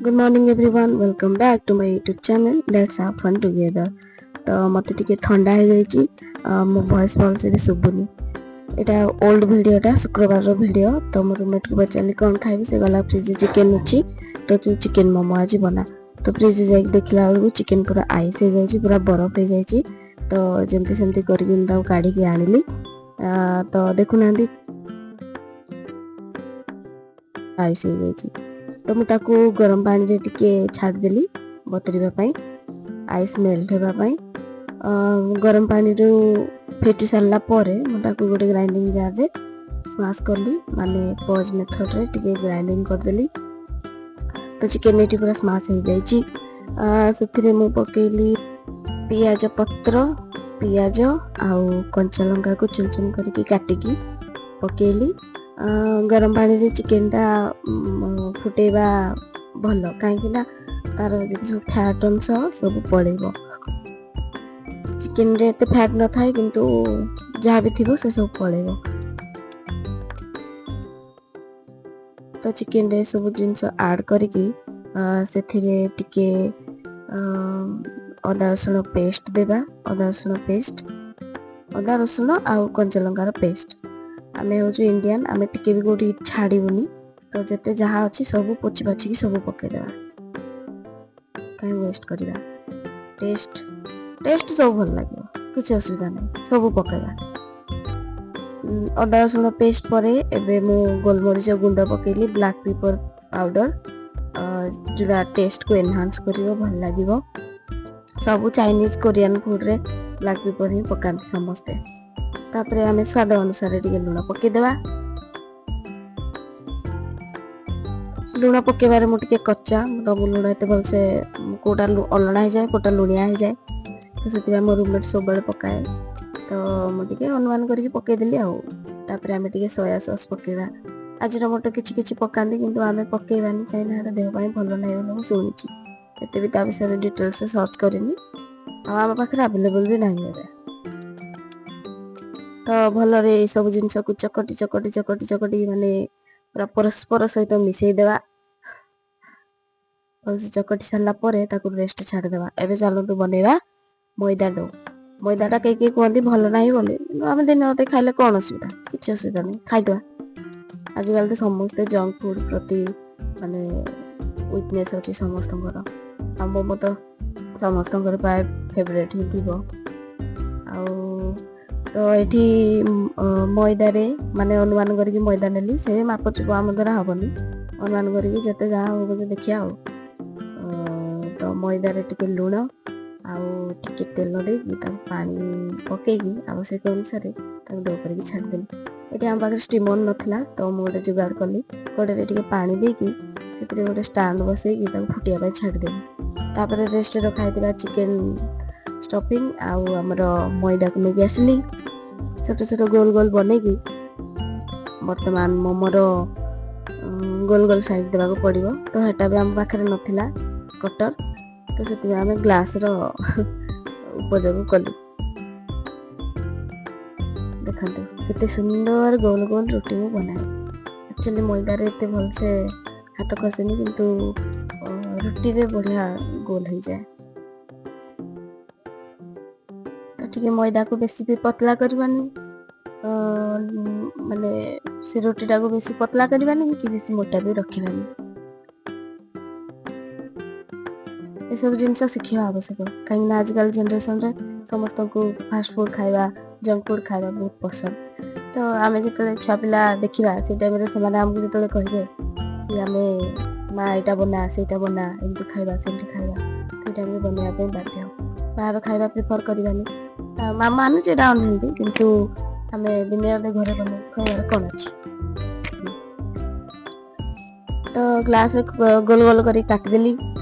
Good morning everyone, welcome back to my YouTube channel. Let's have fun together. ତ ମୋତେ ଟିକେ ଥଣ୍ଡା ହେଇଯାଇଛି, ମୋ ଭଏସ୍ ଭଲସେ ବି ଶୁଭୁନି। ଏଇଟା ଓଲ୍ଡ ଭିଡ଼ିଓଟା, ଶୁକ୍ରବାରର ଭିଡ଼ିଓ। ତ ମୋ ରୁମମେଟ୍କୁ ପଚାରିଲି କ'ଣ ଖାଇବି, ସେ ଗଲା ଫ୍ରିଜ୍ ଚିକେନ୍ ଅଛି ତ ତୁ ଚିକେନ୍ ମୋମୋ ଆଜି ବନା। ତ ଫ୍ରିଜ୍ ଯାଇକି ଦେଖିଲା ବେଳକୁ ଚିକେନ୍ ପୁରା ଆଇସ୍ ହେଇଯାଇଛି, ପୁରା ବରଫ ହେଇଯାଇଛି। ତ ଯେମିତି ସେମିତି କରିକି ମୁଁ ତାକୁ କାଢ଼ିକି ଆଣିଲି। ତ ଦେଖୁନାହାନ୍ତି, ଆଇସ୍ ହେଇଯାଇଛି। ତ ମୁଁ ତାକୁ ଗରମ ପାଣିରେ ଟିକେ ଛାଡ଼ିଦେଲି ବତୁରିବା ପାଇଁ, ଆଇସ୍ ମେଲ୍ଟ ହେବା ପାଇଁ। ଗରମ ପାଣିରୁ ଫେଟି ସାରିଲା ପରେ ମୁଁ ତାକୁ ଗୋଟେ ଗ୍ରାଇଣ୍ଡିଙ୍ଗ ଜାର୍ରେ ସ୍ମାସ୍ କଲି, ମାନେ ପଜ୍ ମେଥଡ଼ରେ ଟିକେ ଗ୍ରାଇଣ୍ଡିଙ୍ଗ କରିଦେଲି। ତ ଚିକେନ୍ ଏଠି ପୁରା ସ୍ମାସ୍ ହେଇଯାଇଛି। ସେଥିରେ ମୁଁ ପକେଇଲି ପିଆଜ ପତ୍ର, ପିଆଜ ଆଉ କଞ୍ଚା ଲଙ୍କାକୁ ଚୁନ ଚୁନ କରିକି କାଟିକି ପକେଇଲି। ଗରମ ପାଣିରେ ଚିକେନଟା ଫୁଟେଇବା ଭଲ, କାହିଁକି ନା ତାର ଯେତେ ସବୁ ଫ୍ୟାଟ୍ ଅଂଶ ସବୁ ପଳେଇବ। ଚିକେନରେ ଏତେ ଫ୍ୟାଟ୍ ନଥାଏ, କିନ୍ତୁ ଯାହା ବି ଥିବ ସେ ସବୁ ପଳେଇବ। ତ ଚିକେନରେ ସବୁ ଜିନିଷ ଆଡ଼୍ କରିକି ସେଥିରେ ଟିକେ ଅଦା ରସୁଣ ପେଷ୍ଟ ଦେବା। ଅଦା ରସୁଣ ପେଷ୍ଟ, ଅଦା ରସୁଣ ଆଉ କଞ୍ଚା ଲଙ୍କାର ପେଷ୍ଟ। ଆମେ ହେଉଛୁ ଇଣ୍ଡିଆନ୍, ଆମେ ଟିକେ ବି କେଉଁଠି ଛାଡ଼ିବୁନି। ତ ଯେତେ ଯାହା ଅଛି ସବୁ ପୋଛି ପାଛିକି ସବୁ ପକେଇଦେବା, କାହିଁ ୱେଷ୍ଟ କରିବା। ଟେଷ୍ଟ ସବୁ ଭଲ ଲାଗିବ, କିଛି ଅସୁବିଧା ନାହିଁ, ସବୁ ପକେଇବା। ଅଦା ରସୁଣ ପେଷ୍ଟ ପରେ ଏବେ ମୁଁ ଗୋଲମରିଚ ଗୁଣ୍ଡ ପକେଇଲି, ବ୍ଲାକ୍ ପେପର ପାଉଡ଼ର, ଯେଉଁଟା ଟେଷ୍ଟକୁ ଏନହାନ୍ସ କରିବ, ଭଲ ଲାଗିବ। ସବୁ ଚାଇନିଜ୍ କୋରିଆନ୍ ଫୁଡ଼ରେ ବ୍ଲାକ୍ ପେପର ହିଁ ପକାନ୍ତି ସମସ୍ତେ। ତାପରେ ଆମେ ସ୍ୱାଦ ଅନୁସାରେ ଟିକେ ଲୁଣ ପକେଇଦେବା। ଲୁଣ ପକେଇବାରେ ମୁଁ ଟିକେ କଚ୍ଚା, ତ ମୁଁ ଲୁଣ ଏତେ ଭଲସେ କେଉଁଟା ଅଲଣା ହେଇଯାଏ, କେଉଁଟା ଲୁଣିଆ ହେଇଯାଏ, ତ ସେଥିପାଇଁ ମୋ ରୁମମେଟ୍ ସବୁବେଳେ ପକାଏ। ତ ମୁଁ ଟିକେ ଅନୁମାନ କରିକି ପକେଇଦେଲି ଆଉ। ତାପରେ ଆମେ ଟିକେ ସୋୟା ସସ୍ ପକେଇବା। ଆଜିନୋମୋଟୋ କିଛି କିଛି ପକାନ୍ତି, କିନ୍ତୁ ଆମେ ପକେଇବାନି, କାହିଁକିନା ସେଟା ଦେହ ପାଇଁ ଭଲ ନାହିଁ ବୋଲି ମୁଁ ଶୁଣିଛି। ଏତେ ବି ତା ବିଷୟରେ ଡିଟେଲ୍ସ ସର୍ଚ୍ଚ କରିନି, ଆଉ ଆମ ପାଖରେ ଆଭେଲେବଲ୍ ବି ନାହିଁ ଏବେ। ତ ଭଲରେ ଏଇସବୁ ଜିନିଷକୁ ଚକଟି ଚକଟି ଚକଟି ଚକଟି ମାନେ ପୁରା ପରସ୍ପର ସହିତ ମିଶେଇ ଦେବା। ଭଲସେ ଚକଟି ସାରିଲା ପରେ ତାକୁ ରେଷ୍ଟ ଛାଡ଼ିଦେବା। ଏବେ ଚାଲନ୍ତୁ ବନେଇବା ମଇଦା do. ମଇଦାଟା କେହି କେହି କୁହନ୍ତି ଭଲ ନାହିଁ ବୋଲି, କିନ୍ତୁ ଆମେ ଦିନେ ଅଧେ ଖାଇଲେ କ'ଣ ଅସୁବିଧା, କିଛି ଅସୁବିଧା ନାହିଁ, ଖାଇଦେବା। ଆଜିକାଲି ତ ସମସ୍ତେ ଜଙ୍କ ଫୁଡ଼ ପ୍ରତି ମାନେ ୱିକନେସ୍ ଅଛି ସମସ୍ତଙ୍କର, ଆଉ ମୋମୋ ତ ସମସ୍ତଙ୍କର ପ୍ରାୟ ଫେଭରେଟ୍ ହିଁ ଥିବ। ଆଉ ତ ଏଠି ମଇଦାରେ ମାନେ ଅନୁମାନ କରିକି ମଇଦା ନେଲି, ସେ ମାପ ଚୁପ ଆମ ଦ୍ୱାରା ହବନି, ଅନୁମାନ କରିକି ଯେତେ ଯାହା ହବ ଦେଖିବା ଆଉ। ତ ମଇଦାରେ ଟିକେ ଲୁଣ ଆଉ ଟିକେ ତେଲ ଦେଇକି ତାକୁ ପାଣି ପକେଇକି ଆବଶ୍ୟକ ଅନୁସାରେ ତାକୁ do କରିକି ଛାଡ଼ିଦେଲି। ଏଠି ଆମ ପାଖରେ ଷ୍ଟିମର ନଥିଲା, ତ ମୁଁ ଗୋଟେ ଯୋଗାଡ଼ କଲି। କଡ଼େଇରେ ଟିକେ ପାଣି ଦେଇକି ସେଥିରେ ଗୋଟେ ଷ୍ଟାଣ୍ଡ ବସେଇକି ତାକୁ ଫୁଟିବା ପାଇଁ ଛାଡ଼ିଦେଲି। ତାପରେ ରେଷ୍ଟରେ ରଖା ହେଇଥିବା ଚିକେନ୍ ଷ୍ଟଫିଂ ଆଉ ଆମର ମଇଦାକୁ ନେଇକି ଆସିଲି, ଛୋଟ ଛୋଟ ଗୋଲ ଗୋଲ ବନେଇକି। ବର୍ତ୍ତମାନ ମୋମୋର ଗୋଲ ଗୋଲ ସାଇଜ୍ ଦେବାକୁ ପଡ଼ିବ, ତ ସେଟା ବି ଆମ ପାଖରେ ନଥିଲା କଟର, ତ ସେଥିପାଇଁ ଆମେ ଗ୍ଲାସ୍ର ଉପଯୋଗ କଲୁ। ଦେଖନ୍ତୁ କେତେ ସୁନ୍ଦର ଗୋଲ ଗୋଲ ରୁଟି ମୁଁ ବନାଏ। ଆକ୍ଚୁଆଲି ମଇଦାରେ ଏତେ ଭଲସେ ହାତ ଖସେନି, କିନ୍ତୁ ରୁଟିରେ ବଢ଼ିଆ ଗୋଲ ହେଇଯାଏ। ତ ଟିକେ ମଇଦାକୁ ବେଶୀ ବି ପତଳା କରିବାନି, ମାନେ ସେ ରୁଟିଟାକୁ ବେଶୀ ପତଳା କରିବାନି କି ବେଶୀ ମୋଟା ବି ରଖିବାନି। ଏସବୁ ଜିନିଷ ଶିଖିବା ଆବଶ୍ୟକ, କାହିଁକିନା ଆଜିକାଲି ଜେନେରେସନରେ ସମସ୍ତଙ୍କୁ ଫାଷ୍ଟଫୁଡ଼ ଖାଇବା, ଜଙ୍କ ଫୁଡ଼ ଖାଇବା ବହୁତ ପସନ୍ଦ। ତ ଆମେ ଯେତେବେଳେ ଛୁଆ ପିଲା ଦେଖିବା, ସେଇ ଟାଇମ୍ରେ ସେମାନେ ଆମକୁ ଯେତେବେଳେ କହିବେ କି ଆମେ ମା ଏଇଟା ବନା, ସେଇଟା ବନା, ଏମିତି ଖାଇବା ସେମିତି ଖାଇବା, ସେଇ ଟାଇମ୍ରେ ବନେଇବା ପାଇଁ ବାଧ୍ୟ। ବାହାର ଖାଇବା ପ୍ରିଫର୍ କରିବାନି। ମା ମାନୁଛି ଏଇଟା ଅନହେଲ୍ଦି, କିନ୍ତୁ ଆମେ ଦିନେ ଅଧେ ଘରେ ବନେଇକି ଖାଇବାର କ'ଣ ଅଛି। ତ ଗ୍ଲାସ୍ ଗୋଲ ଗୋଲ କରିକି କାଟିଦେଲି।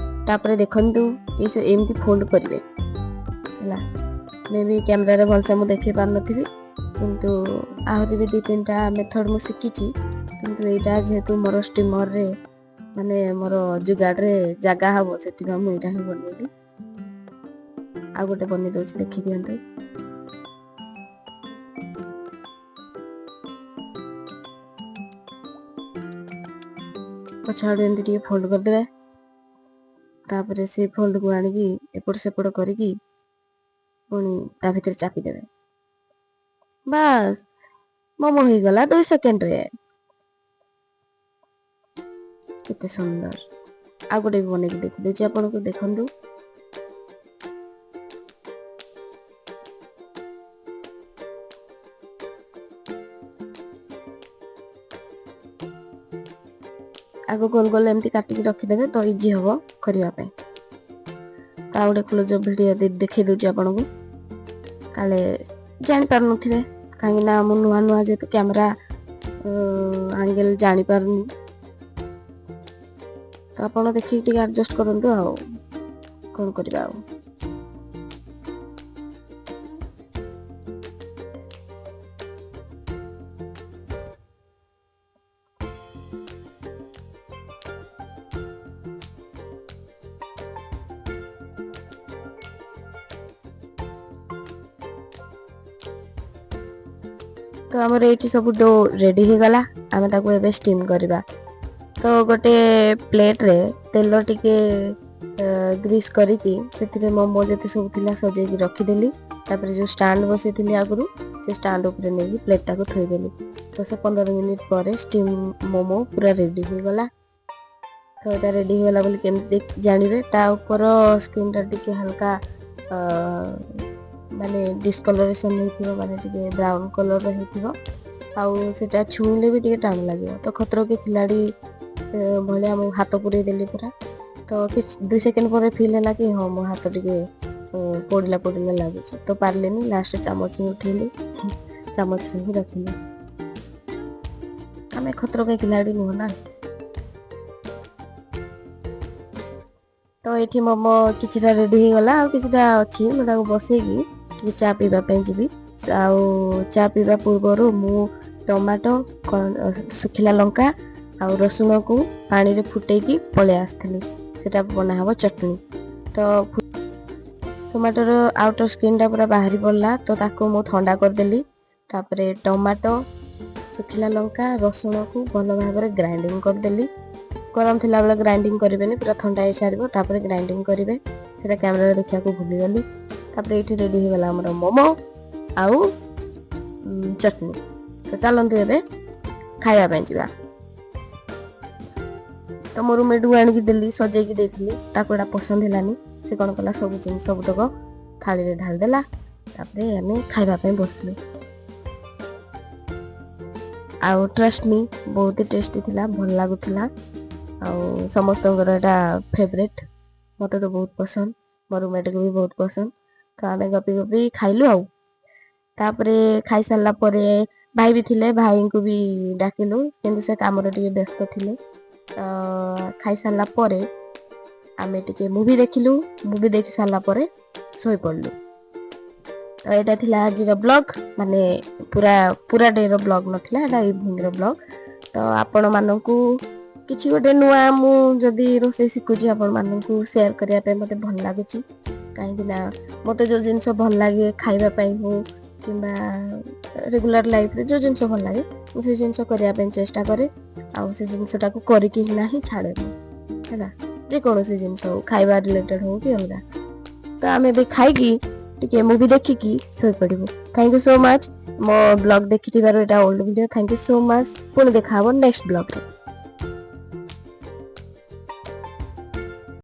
ତାପରେ ଦେଖନ୍ତୁ ଏଇସବୁ ଏମିତି ଫୋଲ୍ଡ କରିବେ, ହେଲା। ମେ ବି କ୍ୟାମେରାରେ ଭଲସେ ମୁଁ ଦେଖେଇ ପାରୁନଥିବି, କିନ୍ତୁ ଆହୁରି ବି 2 3ଟା ମେଥଡ଼ ମୁଁ ଶିଖିଛି, କିନ୍ତୁ ଏଇଟା ଯେହେତୁ ମୋର ଷ୍ଟିମରରେ ମାନେ ମୋର ଯୁଗାଡ଼ରେ ଜାଗା ହବ, ସେଥିପାଇଁ ମୁଁ ଏଇଟା ହିଁ ବନେଇଲି। ଆଉ ଗୋଟେ ବନେଇ ଦଉଛି, ଦେଖିଦିଅନ୍ତୁ। ପଛ ଆଡ଼ୁ ଏମିତି ଟିକେ ଫୋଲ୍ଡ କରିଦେବେ। ତାପରେ ସେ ଫୋଲ୍ଡକୁ ଆଣିକି ଏପଟ ସେପଟ କରିକି ପୁଣି ତା ଭିତରେ ଚାପିଦେବେ। ବାସ୍, ମୋମୋ ହେଇଗଲା 2 ସେକେଣ୍ଡରେ। କେତେ ସୁନ୍ଦର! ଆଉ ଗୋଟେ ବି ବନେଇକି ଦେଖିଦେଉଛି ଆପଣଙ୍କୁ, ଦେଖନ୍ତୁ। ଆଗ ଗୋଲ ଗୋଲ ଏମିତି କାଟିକି ରଖିଦେବେ ତ ଇଜି ହବ କରିବା ପାଇଁ। ତ ଆଉ ଗୋଟେ କ୍ଲୋଜ୍ ଭିଡ଼ିଓ ଦେଖେଇ ଦେଉଛି ଆପଣଙ୍କୁ, କାଳେ ଜାଣିପାରୁନଥିବେ, କାହିଁକି ନା ମୁଁ ନୂଆ ନୂଆ ଯେହେତୁ କ୍ୟାମେରା ଆଙ୍ଗେଲ ଜାଣିପାରୁନି। ତ ଆପଣ ଦେଖିକି ଟିକେ ଆଡ଼ଜଷ୍ଟ କରନ୍ତୁ, ଆଉ କ'ଣ କରିବା ଆଉ। ତ ଆମର ଏଇଠି ସବୁ do ready ହେଇଗଲା। ଆମେ ତାକୁ ଏବେ ଷ୍ଟିମ୍ କରିବା। ତ ଗୋଟେ ପ୍ଲେଟ୍ରେ ତେଲ ଟିକେ ଗ୍ରୀସ୍ କରିକି ସେଥିରେ ମୋମୋ ଯେତେ ସବୁ ଥିଲା ସଜେଇକି ରଖିଦେଲି। ତାପରେ ଯେଉଁ ଷ୍ଟାଣ୍ଡ ବସେଇଥିଲି ଆଗରୁ, ସେ ଷ୍ଟାଣ୍ଡ ଉପରେ ନେଇକି ପ୍ଲେଟ୍ଟାକୁ ଥୋଇଦେଲି। 10-15 ମିନିଟ୍ ପରେ ଷ୍ଟିମ୍ ମୋମୋ ପୁରା ରେଡି ହେଇଗଲା। ତ ଏଇଟା ରେଡି ହେଇଗଲା ବୋଲି କେମିତି ଜାଣିବେ? ତା ଉପର ସ୍କିନ୍ଟା ଟିକେ ହାଲକା ମାନେ ଡିସକଲରେସନ୍ ହେଇଥିବ, ମାନେ ଟିକେ ବ୍ରାଉନ୍ କଲର୍ର ହେଇଥିବ ଆଉ ସେଇଟା ଛୁଇଁଲେ ବି ଟିକେ ଟାଣ ଲାଗିବ। ତ ଖତରୋଁ କେ ଖିଲାଡ଼ି ଭଳିଆ ମୁଁ ହାତ ପୁରେଇ ଦେଲି ପୁରା। ତ କିଛି 2 ସେକେଣ୍ଡ ପରେ ଫିଲ୍ ହେଲା କି ହଁ, ମୋ ହାତ ଟିକେ ପୋଡ଼ିଲା ପୋଡ଼ିଲା ଲାଗୁଛି। ତ ପାରିଲିନି, ଲାଷ୍ଟ ଚାମଚ ହିଁ ଉଠେଇଲି, ଚାମଚରେ ହିଁ ରଖିଲି। ଆମେ ଖତରୋଁ କେ ଖିଲାଡ଼ି ନୁହଁ ନା। ତ ଏଇଠି ମୋମୋ କିଛିଟା ରେଡି ହେଇଗଲା ଆଉ କିଛିଟା ଅଛି। ମୁଁ ତାକୁ ବସେଇକି ଟିକେ ଚା ପିଇବା ପାଇଁ ଯିବି। ଆଉ ଚା ପିଇବା ପୂର୍ବରୁ ମୁଁ ଟମାଟୋ, ଶୁଖିଲା ଲଙ୍କା ଆଉ ରସୁଣକୁ ପାଣିରେ ଫୁଟେଇକି ପଳେଇ ଆସିଥିଲି। ସେଟା ବନା ହବ ଚଟଣି। ତ ଟମାଟୋର ଆଉଟର ସ୍କିନ୍ଟା ପୁରା ବାହାରି ପଡ଼ିଲା, ତ ତାକୁ ମୁଁ ଥଣ୍ଡା କରିଦେଲି। ତାପରେ ଟମାଟୋ, ଶୁଖିଲା ଲଙ୍କା, ରସୁଣକୁ ଭଲ ଭାବରେ ଗ୍ରାଇଣ୍ଡିଙ୍ଗ କରିଦେଲି। ଗରମ ଥିଲାବେଳେ ଗ୍ରାଇଣ୍ଡିଙ୍ଗ କରିବେନି, ପୁରା ଥଣ୍ଡା ହେଇସାରିବ ତାପରେ ଗ୍ରାଇଣ୍ଡିଙ୍ଗ କରିବେ। ସେଟା କ୍ୟାମେରାରେ ଦେଖିବାକୁ ଭୁଲିଗଲି। ତାପରେ ଏଇଠି ରେଡି ହେଇଗଲା ଆମର ମୋମୋ ଆଉ ଚଟଣି। ତ ଚାଲନ୍ତୁ ଏବେ ଖାଇବା ପାଇଁ ଯିବା। ତ ମୋ ରୁମମେଟ୍କୁ ଆଣିକି ଦେଲି, ସଜେଇକି ଦେଇଥିଲି। ତାକୁ ଏଇଟା ପସନ୍ଦ ହେଲାନି। ସେ କ'ଣ କଲା, ସବୁ ଜିନିଷ ସବୁତକ ଥାଳିରେ ଢାଳିଦେଲା। ତାପରେ ଆମେ ଖାଇବା ପାଇଁ ବସିଲୁ। ଆଉ ଟ୍ରଷ୍ଟ ମି, ବହୁତ ଟେଷ୍ଟି ଥିଲା, ଭଲ ଲାଗୁଥିଲା ଆଉ ସମସ୍ତଙ୍କର ଏଇଟା ଫେଭରେଟ୍। ମୋତେ ତ ବହୁତ ପସନ୍ଦ, ମୋ ରୁମମେଟ୍କୁ ବି ବହୁତ ପସନ୍ଦ। ତ ଆମେ ଗପି ଗପି ଖାଇଲୁ। ଆଉ ତାପରେ ଖାଇସାରିଲା ପରେ ଭାଇ ବି ଥିଲେ, ଭାଇଙ୍କୁ ବି ଡାକିଲୁ, କିନ୍ତୁ ସେ କାମରେ ଟିକେ ବ୍ୟସ୍ତ ଥିଲେ। ତ ଖାଇସାରିଲା ପରେ ଆମେ ଟିକେ ମୁଭି ଦେଖିଲୁ। ମୁଭି ଦେଖି ସାରିଲା ପରେ ଶୋଇପଡ଼ିଲୁ। ତ ଏଇଟା ଥିଲା ଆଜିର ବ୍ଲଗ୍, ମାନେ ପୁରା ପୁରା ଡେର ବ୍ଲଗ୍ ନଥିଲା, ଏଇଟା ଇଭିନିଂର ବ୍ଲଗ୍। ତ ଆପଣମାନଙ୍କୁ କିଛି ଗୋଟେ ନୂଆ ମୁଁ ଯଦି ରୋଷେଇ ଶିଖୁଛି, ଆପଣମାନଙ୍କୁ ସେୟାର କରିବା ପାଇଁ ମୋତେ ଭଲ ଲାଗୁଛି, କାହିଁକି ନା ମୋତେ ଯେଉଁ ଜିନିଷ ଭଲ ଲାଗେ ଖାଇବା ପାଇଁ ହଉ କିମ୍ବା ରେଗୁଲାର ଲାଇଫରେ ଯେଉଁ ଜିନିଷ ଭଲ ଲାଗେ, ମୁଁ ସେ ଜିନିଷ କରିବା ପାଇଁ ଚେଷ୍ଟା କରେ ଆଉ ସେ ଜିନିଷଟାକୁ କରିକି ହିଁ ଛାଡ଼େ ମୁଁ, ହେଲା? ଯେକୌଣସି ଜିନିଷ ହଉ, ଖାଇବା ରିଲେଟେଡ୍ ହଉ କି ଅଲଗା। ତ ଆମେ ଏବେ ଖାଇକି ଟିକେ ମୁଭି ଦେଖିକି ଶୋଇପଡ଼ିବୁ। Thank you so much ମୋ ବ୍ଲଗ୍ ଦେଖିଥିବାରୁ। ଏଇଟା old video. Thank you so much. ପୁଣି ଦେଖା ହବ ନେକ୍ସଟ ବ୍ଲଗ୍ରେ।